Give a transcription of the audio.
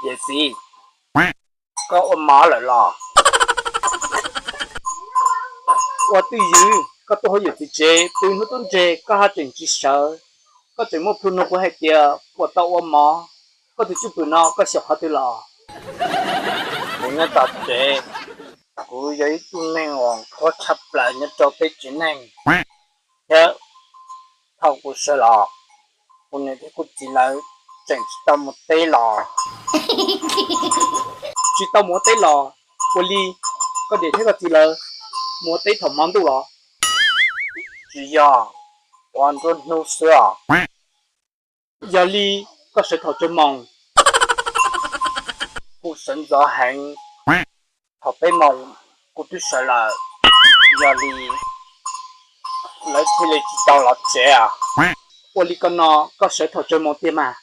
Yawm txiv, koj ua mov lawm los? Ua twj ywm, koj tuaj hu yawm txiv tsev pw hnub tub ntseg koj ho tseem tsis sawv, koj tseem muaj plhu nug kuv hais tias puas tau ua mov, koj tus cwj pwm no koj xyaum qhov twg los? Kuv nyob tom tsev, kuv yog ib tug neeg uas qhuab tshaj plaws nyob rau peb tsev neeg, thiab thaum kuv sawv los, kuv niam thiab kuv txiv lawv tseem tsis tau mus teb los. Tsis tau mus ua teb los? Ua li koj niam thiab koj txiv lawv mus ua teb thaum hmo ntuj los? Tsis yog, ua nruab hnub xwb os. Yog li koj sawv thaum tsawg moos? Kuv sawv ntxov heev, thaum peb moos kuv twb sawv lawm, yog li lawv thiaj li tsis tau los tsev. Ua li ko no koj sawv thaum tsawg moos tiag mas?